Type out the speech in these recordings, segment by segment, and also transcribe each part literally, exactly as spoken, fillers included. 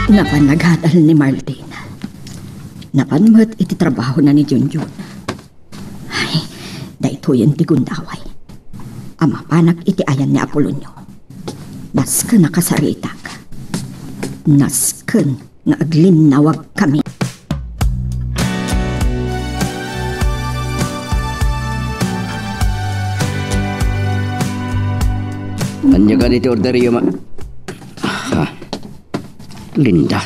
Napan nagadal ni Marlene. Napan met iti trabahona ni Junjun. Ay, daytoyen ti gundaway. A mapanak iti ayan ni Apolonio. Nasken a kasaritak. Nasken nga aglinnawagkami. Ania kadi ti orderio, ma-, ha? Linda.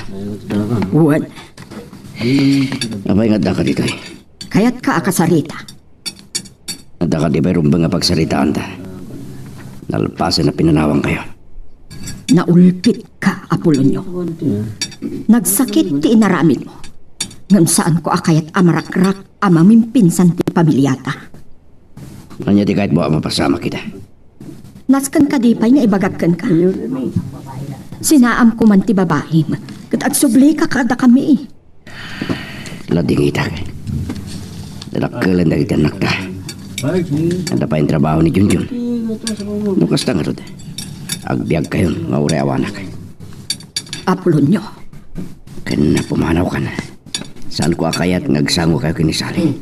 Wen. Apay nga addaka ditoy? Kayatka a kasarita. Adda kadi pay rumbeng a pagsaritaanta? Nalpasen a pinanawankayo. Naulpitka, Apolonio. Nagsakit ti inaramidmo. Ngem saanko a kayat a marakrak a mamimpinsan ti pamiliata. Ania ti kayatmo a mapasamak ita? Nasken kadi pay nga ibagak kenka? Sinaamko man ti babaim, ket agsublika kadakami. Ladingitak. Dadakkelen dagiti annakta. Adda pay trabaho ni Junjun. No kasta ngarud, agbiagkayon nga uray awanak. Apolonio. Ken pumanawkan. Saanko a kayat nga agsangokayo ken ni Sally.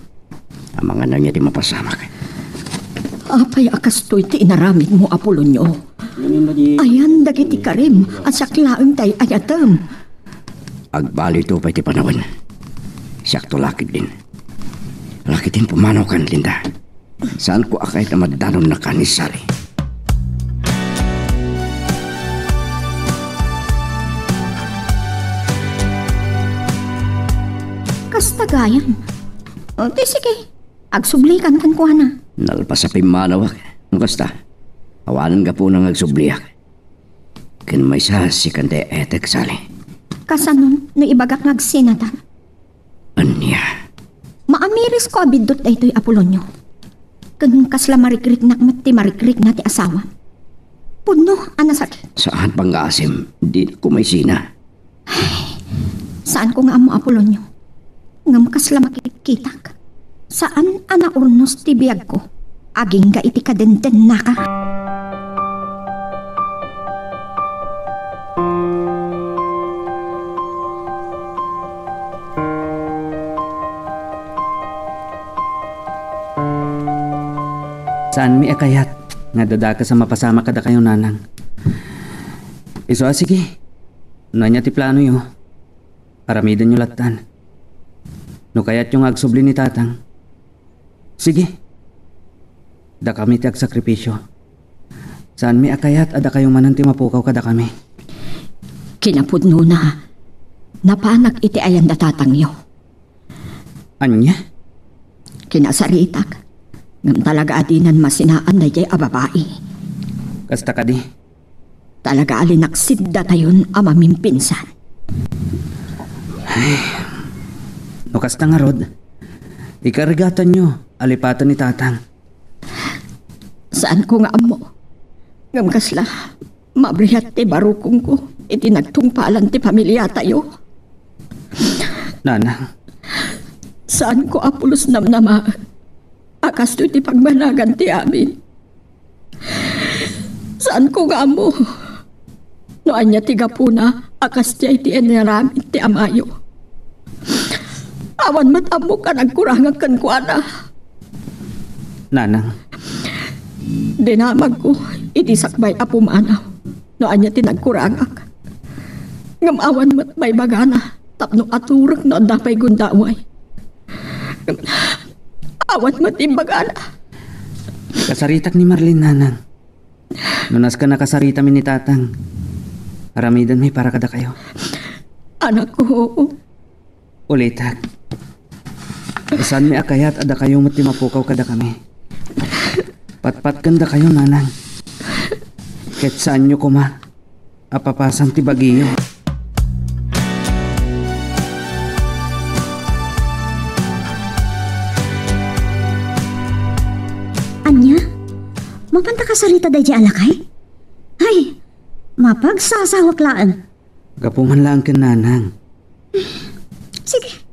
Amangan ania ti mapasamak. Apay a kastoy ti inaramidmo, Apolonio? Ayan dagiti karim a siak laeng ti ay-ayatem. Agbalito pay ti panawen. Siakto la ketdin. La ketdin pumanawkan, Linda. Saanko a kayat a maddanonnaka ni Sally. Kasta gayam. O, ti sige. Agsublikan kenkuana. Nalpas a pimmanawak. No kasta, awanen gapuna nga agsubliak. Ken maysa, sikan ti etek, Sally. Kasano no ibagak nga agsinatan? Ania? Maamirisko a biddut daytoy, Apolonio. Ken kasla marikriknak met ti marikrikna ti asawam. Pudno a nasakit. Saan pangngaasim, dinakon maisina. Saanko nga ammo, Apolonio. Ngem kasla makitkitak. Saan a naurnos ti biagko agingga iti kadendennaka. Saanmi a kayat nga addadakes a mapasamak kadakayo, nanang. Isu a, sige. No ania ti planoyo, aramidenyo lattan. No kayatyo nga agsubli ni tatang, sige. Dakami ti agsakripisio. Saanmi a kayat a dakayo manen ti mapukaw kadakami. Kinapudnona, napanak iti ayan da tatangyo. Ania? Kinasaritak. Ngem talaga a dinan masinaan daydiay a babai. Kasta kadi? Talaga a linaksid datayon a mamimpinsan. Ay, no kasta ngarud, ikarigatanyo a lipaten ni tatang. Saanko nga ammo. Ngem kasla, mabrihat ti barukongko iti nagtungpalan ti pamiliatayo. Nanang. Saanko a pulos namnamaen a kastoy ti pagmanagan ti amin. Saanko nga ammo no ania ti gapuna a kasdiay ti inaramid ti amayo. Awan met ammok a nagkurangak kenkuana. Nanang. Dinamagko iti sakbay a pumanaw no ania ti nagkurangak. Ngem awan met maibagana tapno aturek no adda pay gundaway. Awan met imbagana. Kasaritak ni Marlene, nanang. No nasken a kasaritami ni tatang, aramidenmi para kadakayo. Anakko. Ulitek. Saanmi a kayat a dakayo met ti mapukaw kadakami. Patpatken dakayo, nanang. Ket saanyo koma a papasan ti bagiyo. Ania? Mapanta kasarita daydiay a lakay? Ay, mapagsasawak laeng. Gapu man laeng ken nanang. Sige.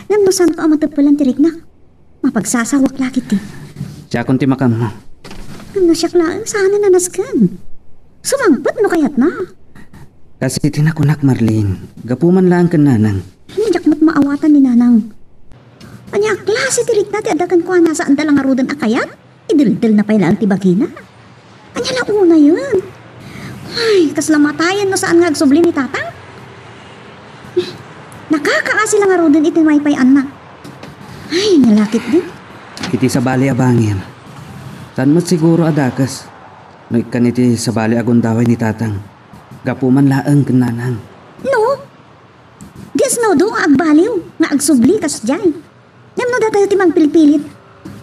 Ngem no saanto a mateppelan ti riknak, mapagsasawak la ketdi. Siakon ti makaammo. Ngem no siak laeng, saanen a nasken. Sumangpet no kayatna. Kas iti nakunak, Marlene, gapu man laeng ken nanang. Ania, diak met maawatan ni nanang. Ania a klase ti rikna ti adda kenkuana, saanda la ngaruden a kayat? Ideldelna pay laeng ti bagina. Ania la unayen? Ay, kasla matayen no saan nga agsubli ni tatang. Nakakaasi la ngaruden iti maypay-anna. Ay, ania la ketdi? Iti sabali a bangir, saan met siguro a dakes no ikkan iti sabali a gundaway ni tatang. Gapu man laeng ken nanang. No? Diasnodo nga agbaliw nga agsubli kasdiay. Ngem no datayo ti mangpilpilit,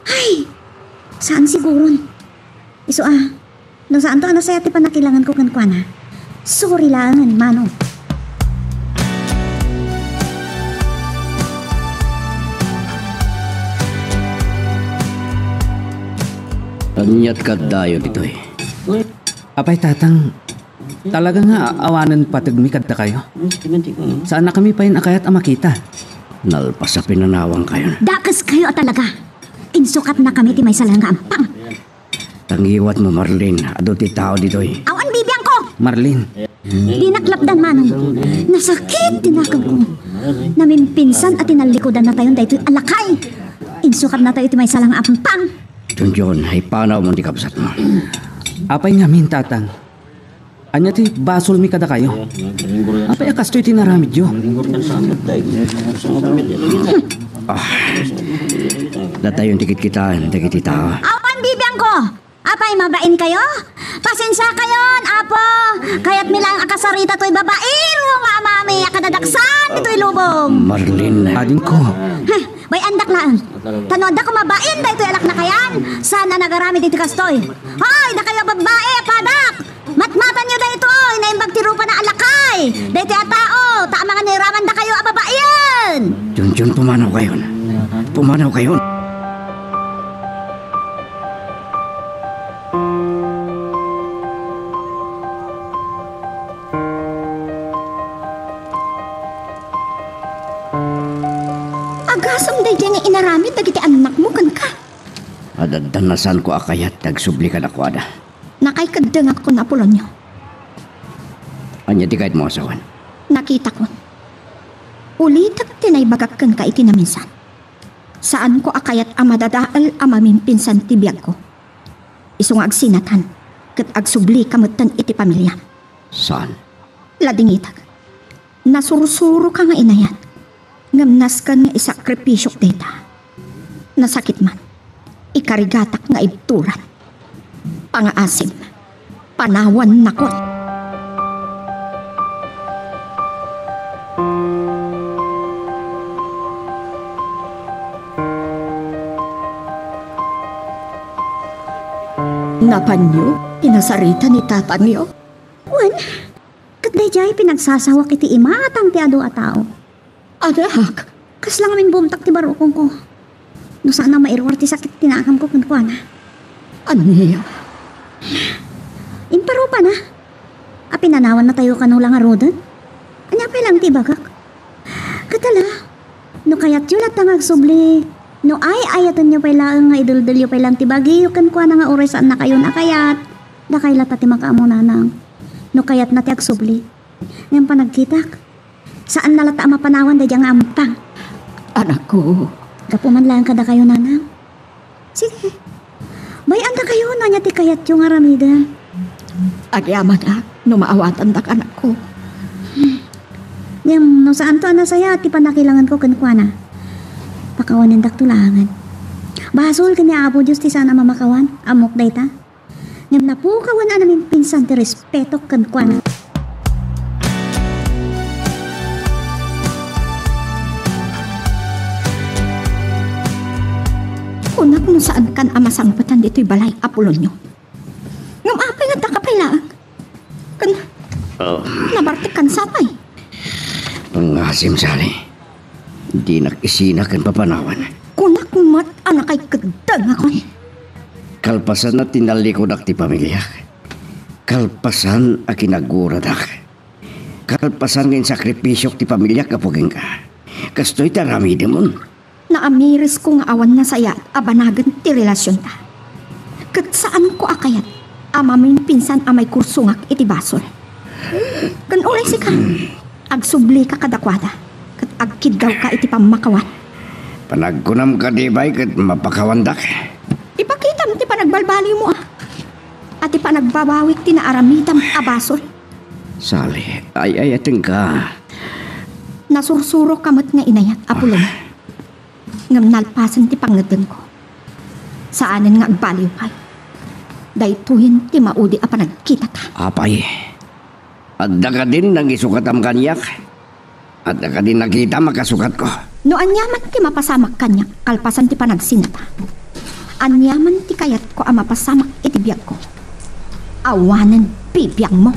ay, saan siguron. Isu a, no saanto a nasayaat ti pannakilanganko kenkuana, sorry laengen, Manong. Aniat kaddayo ditoy? Apay, Tatang, talaga nga awanen pategmi kadakayo. Saannakami pay a kayat a makita. Nalpas a pinanawankayon. Dakeskayo a talaga. Insukatnakami ti maysa laeng nga ampang. Tangiwatmo, Marlene, adu ti tao ditoy. Awan bibiangko! Marlene. Dinak lapdan, Manong. Nasakit ti nakemko. Namimpinsan a tinallikudannatayon daytoy a lakay. Insukatnatayo ti maysa laeng nga ampang. Junjun, ay panawmon ti kabsatmo. Apay ngamin, Tatang? Ania ti basolmi kadakayo? Apay a kastoy ti inaramidyo? Ah, datayon ti kitkitaen dagiti tao. Awan bibiangko! Apay, mabainkayo? Pasensiakayon, Apo. Kayatmi laeng a kasarita toy babaero nga amami a kadadaksan ditoy lubong. Marlene. Adingko. Heh, bay-andak laeng. Ta no adda koma bain daytoy a laknakayan, saan a nagaramid iti kastoy. Hoy, dakayo a babbai a padak! Matmatanyo daytoy, naimbag ti rupana a lakay daytoy a tao, ta amangan nga iramandakayo a babaien! Junjun, pumanawkayon. Pumanawkayon. Agasem daydiay nga inaramid dagiti annakmo kenka. Adda, adda, no saanko a kayat ti agsubli kadakuada. Nakaikeddengakon, Apolonio. Ania ti kayatmo a sawen? Nakitakon. Ulitek ti naibagak kenka iti naminsan. Saanko a kayat a madadael a mamimpinsan ti biagko. Isu nga agsinatan ket agsublika metten iti pamiliam. Saan? Ladingitek. Nasursuroka nga inayat, ngem nasken nga isakripisiok dayta. Nasakit man, ikarigatak nga ibturan. Pangaasim, panawannakon. Napanyo ti nasarita ni tatangyo? Wen, ket daydiay pinagsasawak iti imatang ti adu a tao. Anak! Kasla ngamin bumtak ti barukongko. No saan a mairuar ti sakit ti naakamko kenkuana. Ania? Imparupana. A pinanawannatayo kano la ngaruden? Ania pay laeng ti ibagak? Ket ala, no kayatyo latta nga agsubli, no ay-ayatenyo pay laeng nga ideldelyo pay laeng ti bagiyo kenkuana nga uray saannakayon a kayat, dakay latta ti makaammo, nanang. No kayatna ti agsubli. Ngem panagkitak, saanna latta a mapanawan daydiay nga ampang. Anakko. Gapu man laeng kadakayo, nanang. Sige. Bay-andakayo no ania ti kayatyo nga aramiden. Agyamanak no maawatandak, anakko. Ngem no saanto a nasayaat ti pannakilanganko kenkuana, pakawanendakto laengen. Basol ken ni Apo Dios ti saan a mamakawan. Ammok dayta. Ngem napukawen a namimpinsan ti respetok kenkuana. Kunak no saankan a masangpetan ditoy balay, Apolonio. Ngem apay nga addaka pay laeng? Ken Oh. nabartekkan sapay? Pangasim, Sally. Dinak isina ken papanawan. Kunak met a nakaikeddengakon. Kalpasan a tinallikudak ti pamiliak. Kalpasan a kinaguradak. Kalpasan nga insakripisiok ti pamiliak gapu kenka. Kastoy ti aramidemon. Naamirisko nga awan nasayaat a banagen ti relasionta. Ket saanko a kayat a mamimpinsan a maikursongak iti basol. Ken uray sika, agsublika kadakuada, ket agkiddawka iti pammakawan. Panagkunam kadi pay ket mapakawandak? Ipakitam ti panagbalbaliwmo a, a ti panagbabawik ti naaramidam a basol. Sally, ay-ayatenka. Nasursuroka met nga inayat, Apulong. Ngem nalpasen ti pangngeddengko. Saanen nga agbaliw pay. Daytoyen ti maudi a panagkitata. Apay, adda kadin nangisukatam kaniak? Adda kadin nakitam a kasukatko? No aniaman ti mapasamak kaniak kalpasan ti panagsinata, aniaman ti kayatko a mapasamak iti biagko, awanen bibiangmo.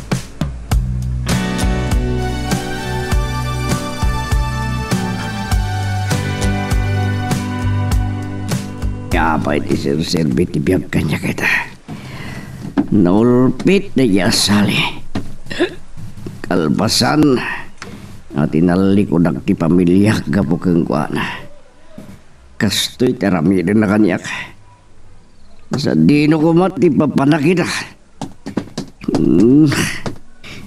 Apay ti serserbi ti biag kaniak ita? Naulpit daydi a Sally. Kalpasan a tinallikudak ti pamiliak gapu kenkuana. Kastoy ti aramidenna kaniak. Sadino koma ti papanakita. Hmm.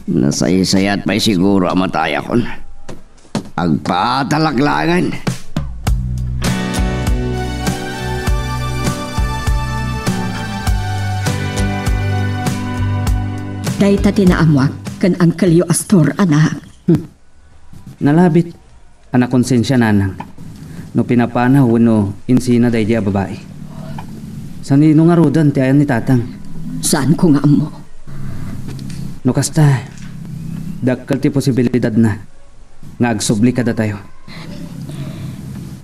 Nasaysayat pay siguro a matayakon. Agpatalak laengen. Dayta ti naammoak ken Angkelyo Astor, anak. Hmm. Nalabit a nakonsensia, nanang, no pinapanaw wenno insina daydi a babai. Sanino ngaruden ti ayan ni tatang? Saanko nga ammo. No kasta, dakkel ti posibilidadna nga agsubli kadatayo.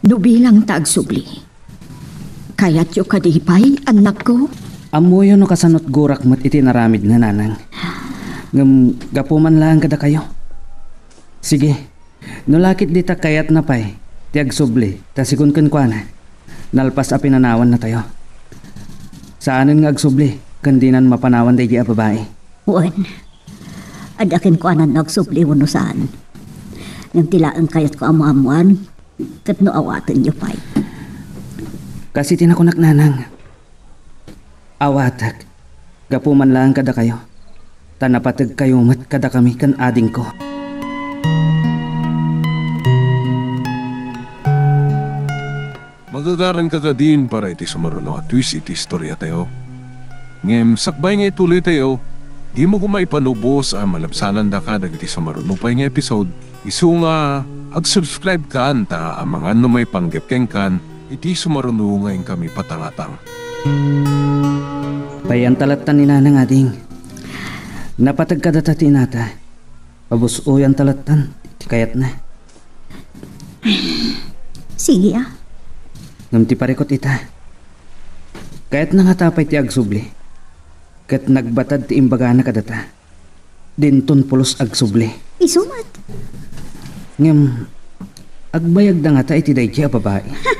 No bilang ta agsubli, kayatyo kadi pay, annakko? Ammoyo no kasanot gurak met iti inaramidna, nanang. Ngem gapu man laeng kadakayo. Sige, no la ket dita kayatna pay ti agsubli, ta sigun kenkuana, nalpas a pinanawannatayo. Saanen nga agsubli ken dinan mapanawan daydi a babai. Wen, adda kenkuana no agsubli wenno saan. Ngem ti laeng kayatko a maammuan, ket no awatenyo pay. Kas iti nakunak, nanang, awatek gapu man laeng kadakayo, ta napategkayo met kadakami ken adingko. Magagaranka kadin para iti sumaruno a twist iti istoriatayo. Ngem sakbay nga ituloytayo, dimo koma ipanubos a malabsanandaka dagiti sumaruno pay nga episode, isu nga agsubscribekan ta amangan no maipanggep kenkan iti sumaruno nga inkami patangatang. Payan ta lattan ni Nanang, ading. Napateg kadata ti inata. Pabus-oyan ta lattan ti kayatna. Sige, a. Ngem ti parikut ita, kayatna ngata pay ti agsubli, ket nagbatad ti imbagana kadata. Dinton pulos agsubli. Isu met. Ngem, agbayagda ngata iti daydiay a babai? Ha!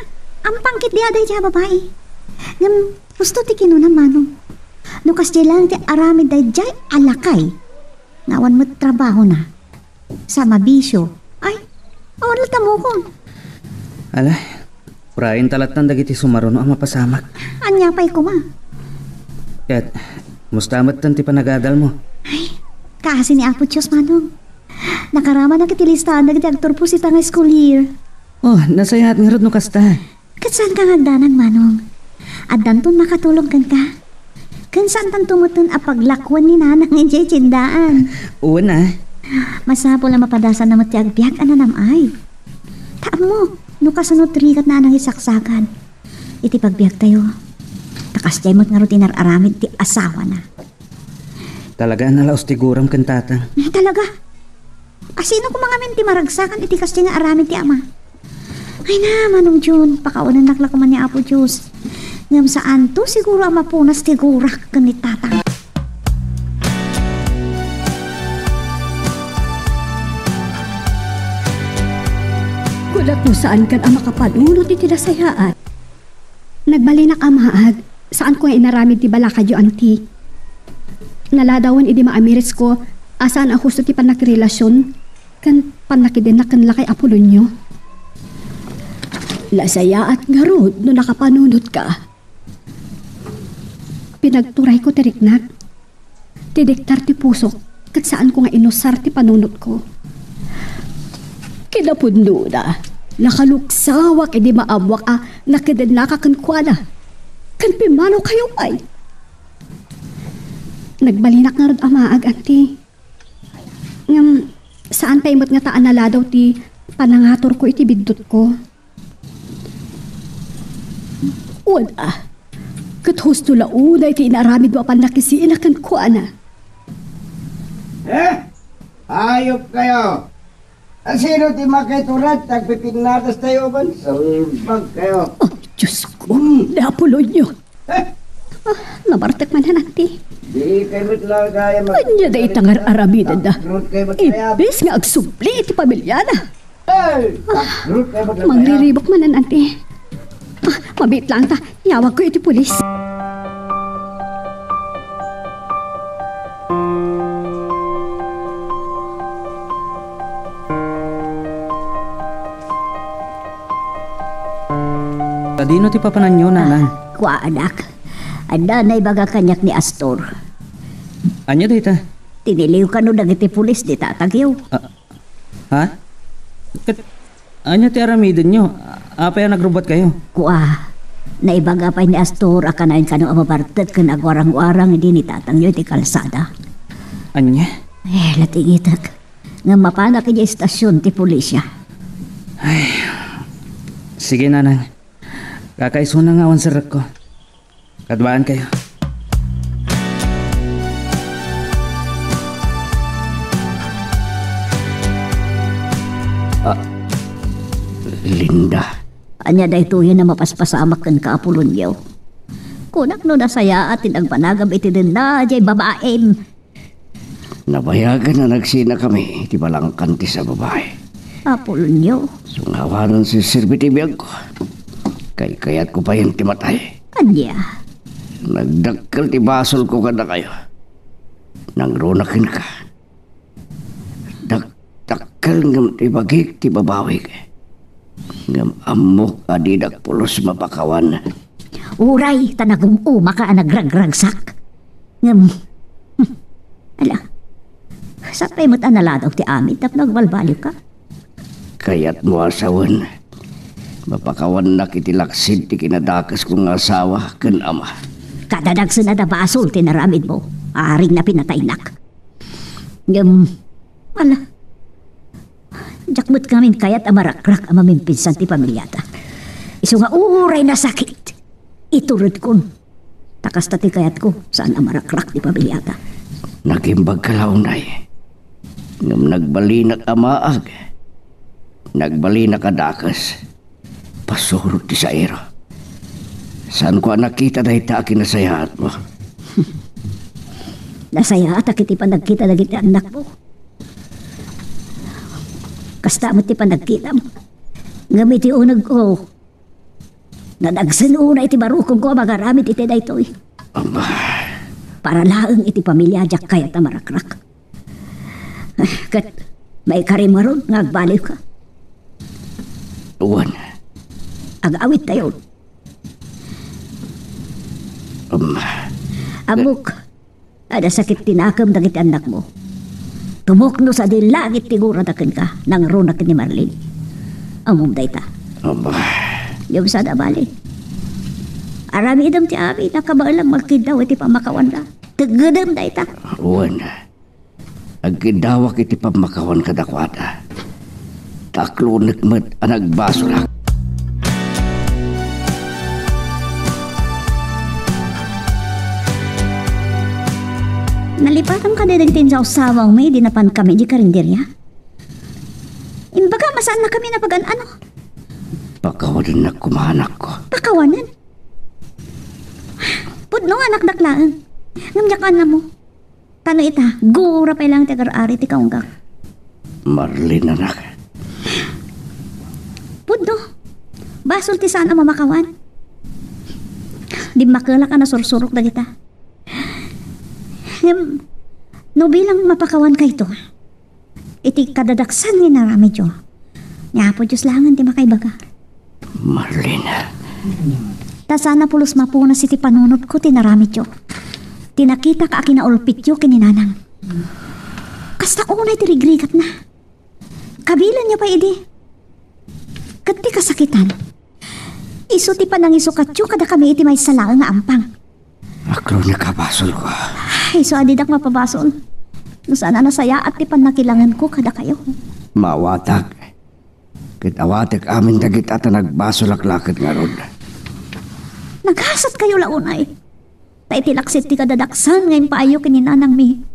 Ampang ketdi a daydiay a babai. Ngem, husto ti kinuna, Manong. No kasdiay laeng ti aramid daydiay a lakay, nga awan met trabahona, sa mabisio. Ay, awan latta mukon. Ala, urayen ta lattan dagiti sumaruno a mapasamak. Ania pay koma? Ket, musta metten ti panagadalmo? Ay, kaasi ni Apo Dios, Manong. Nakaramanak iti listaan dagiti agturpos ita nga school year. Oh, nasayaat ngarud no kasta. Ket saanka nga agdanag, Manong. Addanton makatulong kenka. Ken saantanto metten a paglakuen ni Nanang idiay tiendaan. Wen a. Masapul a mapadasanna met ti agbiag a nanam-ay. Ta ammok no kasano ti rigat ni Nanang isaksakan iti pagbiagtayo. Ta kasdiay met ngarud ti inar-aramid ti asawana. Talaga a nalaus ti guram ken tatang. Ay, talaga? Asino koma ngamin ti maragsakan iti kasdiay nga aramid ti ama? Ay na, Manong Jun, pakawanennak la koma ni Apo Dios. Ngem saanto siguro a mapunas ti gurak ken ni tatang. Kunak no saankan a makapanunot iti nasayaat. Nagbalinak a maag, saanko nga inaramid ti balakadyo, Auntie. Naladawen idi maamiritko a saan a husto ti pannakirelasion ken pannakidennak ken lakay Apolonio. Nasayaat ngarud no nakapanunotka. Pinagturayko ti riknak. Ti diktar ti pusok, ket saanko nga inusar ti panunotko. Kinapudnona, nakaluksawak idi maammoak a nakidennaka kenkuana, ken pimmanokayo pay. Nagbalinak ngarud a maag, Auntie. Ngem, saan pay met ngata a naladaw ti panangaturko iti biddutko. Wen a, ket husto la unay ti inaramidmo a pannakisina kenkuana. Eh? Ayop kayo! Asino ti makiturat? Nagpipinnatas tayo man? Salbag kayo. Oh, Diyos ko, Hmm. Ni Apolonio. Eh? Ah, nabartek man, Auntie. Di kayo met lang kaya mag- Anya dayta nga ar-aramidenda? Takrot kayo met kaya. Imbes nga agsubli iti pamilyana. Hey! Takrot kayo met lang kaya. Mangriribok man, Auntie. Ah, mabiit lang ta. Iyawagko iti pulis. Sadino ti papananyo, Nanang? Ah, kua, anak. Adda naibaga kaniak ni Astor. Ania dayta? Tiniliw kano dagiti pulis ni tatangyo. Ah, ha? Ket ania ti aramidenyo? Apay a nagrubbuatkayo? Kua, naibaga pay ni Astor a kanayon kano a mabartek ken agwarangwarang idi ni tatangyo iti kalsada. Ania? Eh, latingitek. Ngem mapanak idiay istasyon ti pulisya. Ay, sige, Nanang. Kakaisuna nga awan serrekko. Kaduaankayo. Ah, Linda. Ania daytoyen a mapaspasamak kenka, Apolonio? Kunak no nasayaat ti nagpanagam iti denna diay babaim. Nabayagen a nagsinakami iti balangkantis a babai. Apolonio. Sungawanan serserbi ti biagko. Kaykayatko payen ti matay. Ania? Nagdakkel ti basolko kadakayo. Nangruna kenka. Dak-, dakkel ngem ti bagik ti babawik. Ngem ammok a didak pulos mapakawan. Uray ta nagum-umaka a nagragragsak. Ngem, hmm, ala, sapay met a naladaw ti amin tapno agbalbaliwka. Kayatmo a sawen, mapakawannak iti laksid ti kinadakesko nga asawa ken ama. Kadadagsen a basol ti naramidmo, aring na pinataynak. Ngem, ala, diak met ngamin kayat a marakrak a mamimpinsan ti pamiliata. Isu nga uray nasakit, ituredkon. Ta kasta ti kayatko, saan a marakrak ti pamiliata. Nagimbagka la unay. Ngem nagbalinak a maag. Nagbalinak a dakes. Pasurot ti sairo. Saanko a nakita dayta a kinasayaatmo. Nasayaatak iti panagkita dagiti annakmo. Kasta met ti panagkitam. Ngem iti unegko, nadagsen unay ti barukongko a magaramid iti daytoy. Aba. Para laeng iti pamilia diak kayat a marakrak. Ket maikarim ngarud nga agbaliwka. Wen. Agawidtayon. Um, Ammok, adda sakit ti nakem dagiti annakmo. Tumukno sadi langit ti gurada kenka, nangruna ken ni Marlene. Ammom dayta. Aba. Diom sada bali. Aramidem ti amin a kabaelam nga agkiddaw iti pammakawanna. Teggedem dayta. Wen. Agkiddawak iti pammakawan kadakuada. Ta aklonek met a nagbasolak. Nalipatan kadi dagiti insawsawangmi idi napankami idiay karinderia? Imbagam a saannakami napagan-ano. Pakawanennak koma, anakko. Pakawanen? Pudno nga anakdak laeng. Ngem diak ammo. Ta no ita, gura pay laeng ti agar-ari ti kaunggak. Marlene, anak. Pudno. Basol ti saan a mamakawan. Dimmakelak a nasursurok dagita. Ngem, no bilang mapakawankayto, iti kadadaksan nga inaramidyo, ni Apo Dios laengen ti makaibaga. Marlene. Ta saan a pulos mapunas iti panunotko ti inaramidyo. Ti nakitak a kinaulpityo ken ni Nanang. Kasta unay ti rigrigatna. Kabilenyo pay idi. Ket ti kasakitan, isu ti panangisukatyo kadakami iti maysa laeng nga ampang. Maklonek a basolko. Isu a didak mapabasol no saan a nasayaat ti pannakilangenko kadakayo. Maawatak. Ket awatek amin dagita ta nagbasolak laket ngarud. Nagasatkayo la unay. Ta iti laksid ti kadadaksan nga impaayyo ken ni nanangmi,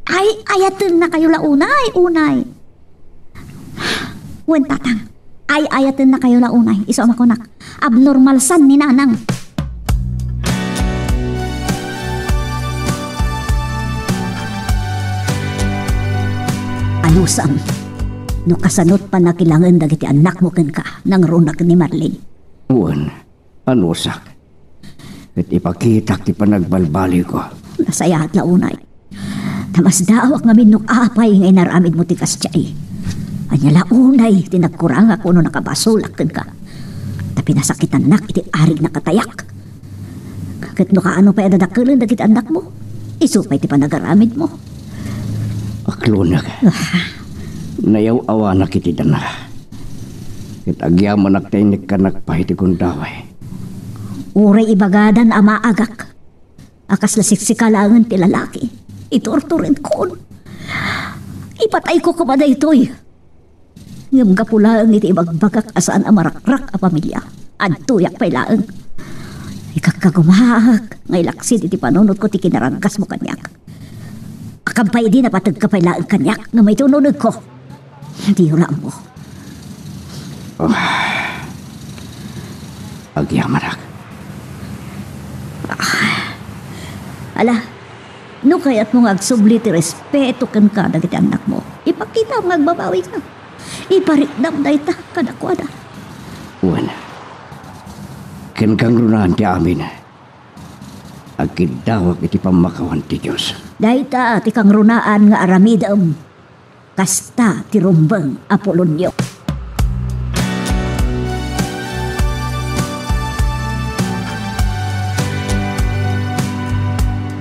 ay-ayatennakayo la unay, unay. Wen, tatang, ay-ayatennakayo la unay. Isu a makunak, abnormal san ni nanang. Anusam, no kasanot pannakilangen dagiti annakmo kenka, nangruna ken ni Marlene? Wen, anusak. Ket ipakitak ti panagbalbaliyko. Nasayaat la unay. Ta masdaawak ngamin no apay nga inaramidmo ti kasdiay. Ania la unay ti nagkurangak wenno nakabasolak kenka? Ta pinasakitannak iti arig nakatayak. Ket no kaano pay a dadakelen dagiti annakmo, isu pay ti panagaramidmo. Aklonek. Ah. Nayaw-awanak iti dana. Ket agyamanak ta inikkanak pay ti gundaway. Uray ibagadan a maagak a kasla siksika laengen ti lalaki, iturturenkon. Ipatayko koma daytoy. Ngem gapu laeng iti ibagbagak a saan a marakrak a pamilia, adtoyak pay laeng. Ikakkagumaak nga ilaksid iti panunotko ti kinaranggasmo kaniak. Akan pay idi napategka pay laeng kaniak nga maitunonegko. Diyo la ammo. Ah. Agyamanak. Ala, no kayatmo nga agsubli ti respeto kenka dagiti annakmo, ipakitam nga agbabawika. Ipariknam dayta kadakuada. Wen, ken kangrunaan ti amin, agkiddawak iti pammakawan ti Dios. Dayta ti kangrunaan nga aramidem. Kasta ti rumbeng a pulonyo.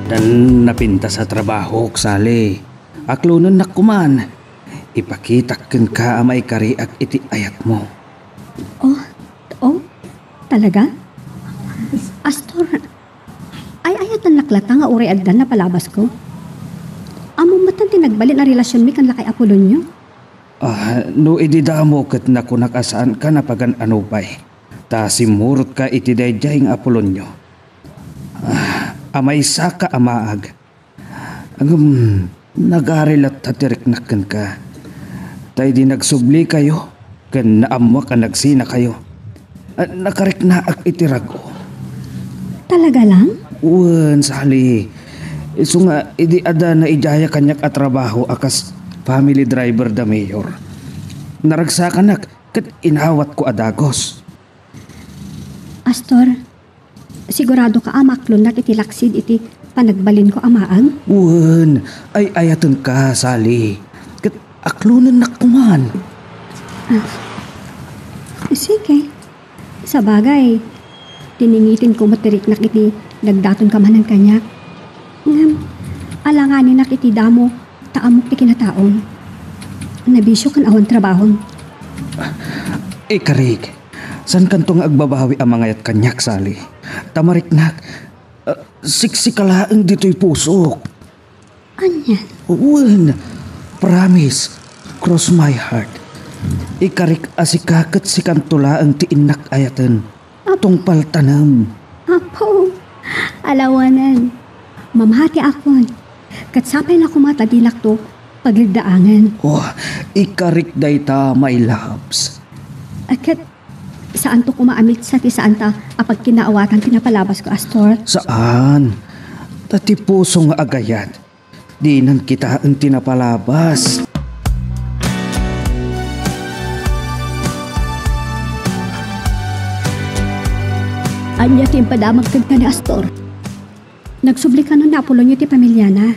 Dan napintas a trabahok, Sally. Aklonennak koman. Ipakitak kenka a maikariak iti ayatmo. Oh, oh, talaga? Astor, ay-ayatennak latta nga uray addan napalabasko. Ammom metten ti nagbalin a relasionmi ken lakay Apolonio? Ah, no idi damo ket nakunak a saanka napagan-ano pay, ta simmurotka iti daydiay nga Apolonio. Ah, a maysaka a maag. Ngem, nagari latta ti riknak kenka. Ta idi nagsublikayo, ken naammoak a nagsinakayo, a, nakariknaak iti rag-o. Talaga lang? Wen, Sally. Isu nga, idi adda naidaya kaniak a trabaho a kas family driver da Mayor, naragsakanak ket inawatko a dagus. Astor, siguradoka a maklonnak iti laksid iti panagbalinko a maag? Wen, ay-ayatenka, Sally. Ket aklonennak koman. Ah. Sige. Sabagay, tiningitko met ti riknak iti dagdatonka manen kaniak. Ngem, alanganinak iti damo ta ammok ti kinataom. Nabisio ken awan trabahom. Ikarik, saankanto nga agbabawi a mangayat kaniak, Sally. Ta mariknak, ah, siksika laeng ditoy pusok. Ania? Wen, promise, cross my heart. Ikarik a sika ket sikanto laeng ti innak ayaten. Ap- Tungpal tanem. Apo, alawanen. Mamatiakon. Ket sapay la koma ta dinakto paglegdaangen. Oh, ikarik dayta, my loves. A, ket saanto koma a mitsa ti saanta a pagkinaawatan ti napalabasko, Astor? Saan. Ta ti puso nga agayat, dinan kitaen ti napalabas. Ania ti impadamag kenka ni Astor? Nagsubli kanon ni Apolonio ti pamiliana.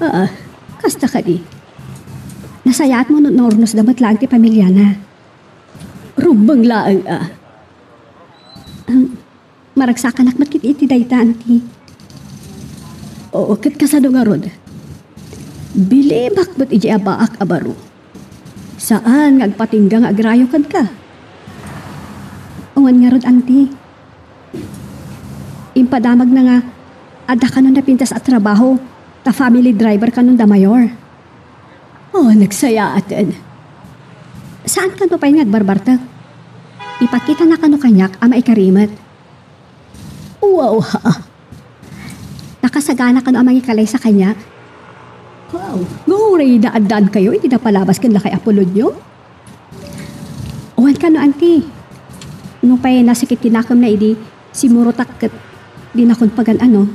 Ah, kasta kadi. Nasayaatmo no naurnosda met laeng ti pamiliana. Rumbeng laeng a. Ang maragsakanak met ket iti dayta, anti. Oo, ket kasano ngarud? Bilibak met idiay abaak a baro. Saan nga agpatingga nga agrayo kenka. Awan ngarud, Auntie. Impadamagna nga adda kanon napintas a trabaho, ta family driver kanon da Mayor. Oh, nagsayaaten. Saan kano pay nga agbarbartek? Ipakitana kano kaniak a maikari met. Wow, ha? Nakasagana kano a mangikalaysa kaniak? Wow, nga uray da addaan kayo iti napalabas ken lakay Apolonio? Wen kano, Auntie. Nupay nasakit ti nakemna idi simurotak ket dinakon pagan-ano.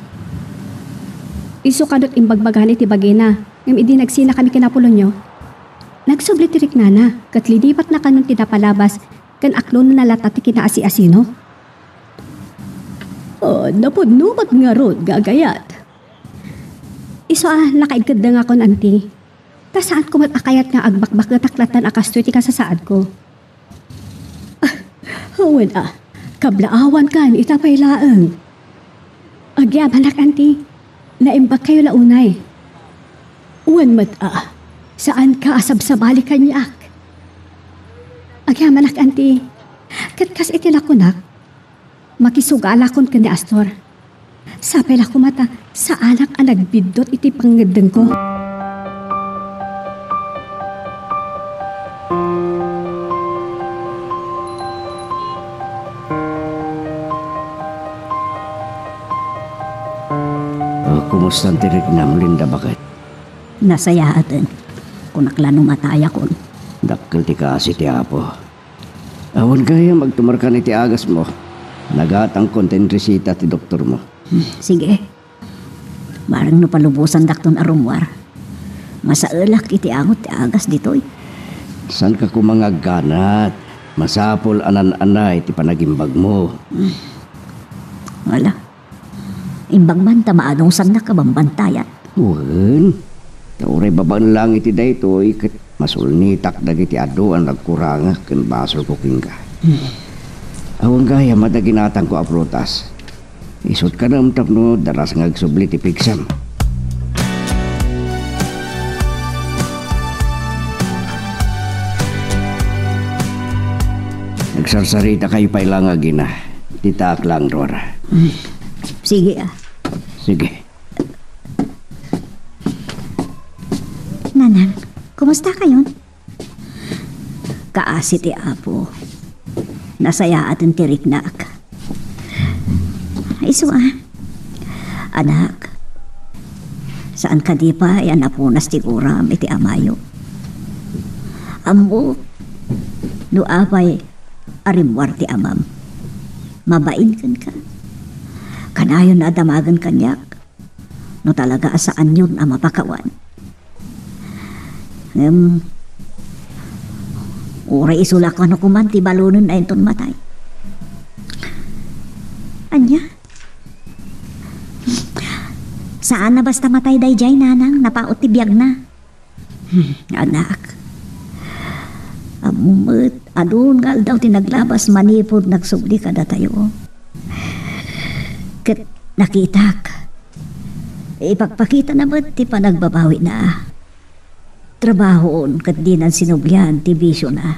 Isu kano ti imbagbagana iti bagina, ngem idi nagsinakami ken Apolonio, nagsubli ti riknana ket linipatna kanon ti napalabas ken aklonenna latta ti kinaasi-asino. Oh, napudno met ngarud, gagayat. Isu a nakaigkeddengakon, Auntie. Ta saanko met a kayat nga agbakbaketak lattan a kastoy ti kasasaadko. Ah, wen a, kablaawankan ita pay laeng. Agyamanak, Auntie. Naimbagkayo la unay. Wen met a, saanka a sabsabali kaniak. Agyamanak, Auntie. Ket kas iti nakunak, makisugalakon ken ni Astor. Sapay la koma ta saanak a nagbiddut iti pangngeddengko. Ah, kumusta ti riknam, Linda, baket? Nasayaaten. Kunak la no matayakon. Dakkel ti kaasi ti Apo. Awan gayam agtumarkan iti agasmo. Nagatangkon ti resita ti doktormo. Hmm, sige. Bareng no palubosandakton a rummuar. Masaelak iti angot ti agas ditoy. Saanka koma nga agganat. Masapul a naan-anay ti panagimbagmo. Hmm. Wala. Imbag man ta maanusannak a bambantayan. Wen, ta uray babaen laeng iti daytoy ket masulnitak dagiti adu a nagkurangak ken basolko kenka. Hmm. Awan gayam a daginatangko a prutas. Isut' kanem tapno daras nga agsubli ti pigsam. Nagsarsarita kayo pay la nga agina. Ditaak laeng, Dora. Mm. Sige, ah. Sige. Nanang, kumusta kayon? Kaasi ti Apo. Nasayaaten ti riknak. Isu, ah. Anak, saan kadi pay a napunas ti guram iti amayo? Ammok no apay a rimmuar ti amam. Mabain kenka. Kanayon a damagen kaniak no talaga a saanyon a mapakawan. Ngem, uray isu la kano koman ti balonenna inton matay. Ania? Saan a basta matay daydiay, nanang, napaut ti biagna. Hmm, anak. Ammom met, adun nga aldaw ti naglabas manipud nagsubli kadatayo. Ket nakitak, ipakpakitana met ti panagbabawina. Trabahoon ket dinan sinublian ti bisiona.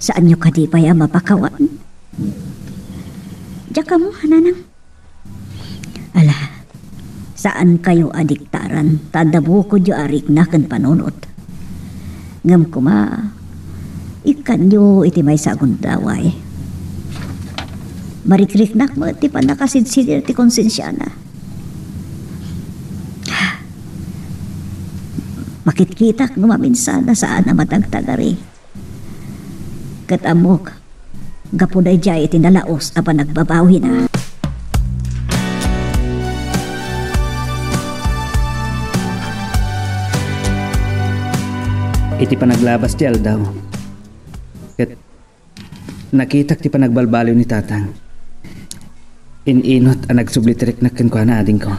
Saanyo kadi pay a mapakawan? Diak ammo, nanang. Ala, saankayo a diktaran ta adda bukodyo a rikna ken panunot. Ngem koma, ikkanyo iti maysa a gundaway. Marikriknak met ti pannakasidsidir ti konsensiana. Makitkitak no maminsan a saan a matagtagari. Ket ammok, gapu daydiay iti nalaus a panagbabawina. Iti panaglabas ti aldaw, ket nakitak ti panagbalbaliw ni Tatang. In-inut a nagsubli ti riknak kenkuana, adingko.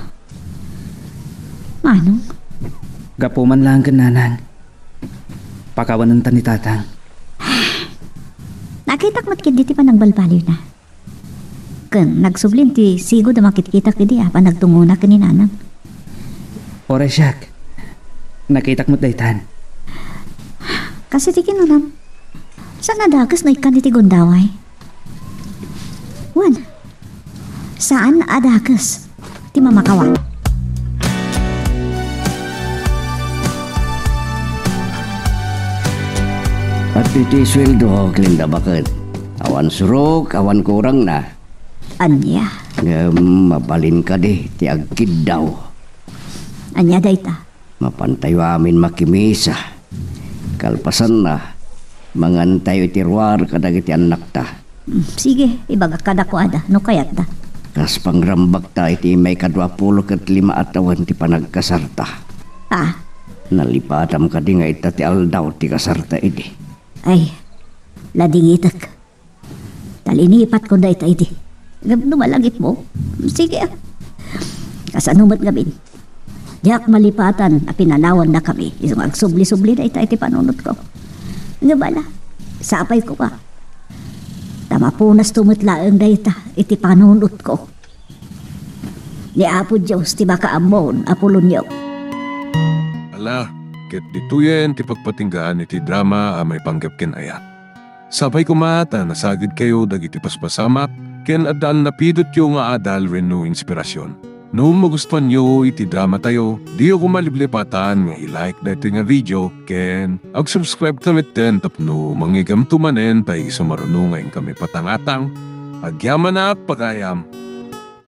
Manong? Gapu man laeng ken nanang. Pakawanenta ni Tatang. Nakitak met ketdi ti panagbalbaliwna. Ken nagsublin ti sigud a makitkitak idi a panagtungona ken ni nanang. Oras siak. Nakitak met daytan. Kas iti kinunam, saan a dakes no ikkan iti gundaway? Wen, saan a dakes ti mamakawan. At iti sueldo, Glinda, baket. Awan surok, awan kurangna. Ania? Ngem mabalin kadi ti agkiddaw. Ania dayta? Mapantayo amin makimisa. Kalpasanna, mangantayo iti ruar kadagiti annakta. Mm, sige, ibagak kadakuada no kayatda. Kas pangrambakta iti maikadua pulo ket lima a tawen ti panagkasarta. Ah. Nalipatam kadi nga ita ti aldaw ti kasarta idi? Ay, ladingitek. Talinipatkon dayta idi. Ngem no malagipmo, sige, ah. Kasano met ngamin? Diak malipatan a pinanawannakami isu nga agsubli-subli dayta iti panunotko. Ngem ala, sapay koma. Ta mapunasto met laeng dayta iti panunotko. Ni Apo Dios ti makaammo, Apolonio. Ala, ket ditoyen ti pagpatinggaan iti drama a maipanggep ken ayat. Sapay koma ta nasagidkayo dagiti paspasamak ken adda a napidotyo nga adal wenno inspirasyon. No magustuanyo iti dramatayo, diyo koma liplipatan nga i-like daytoy nga video ken ag-subscribe ta metten tapno mangigamto manen ta isu maruno nga inkami patangatang. Agyamanak, pagayam!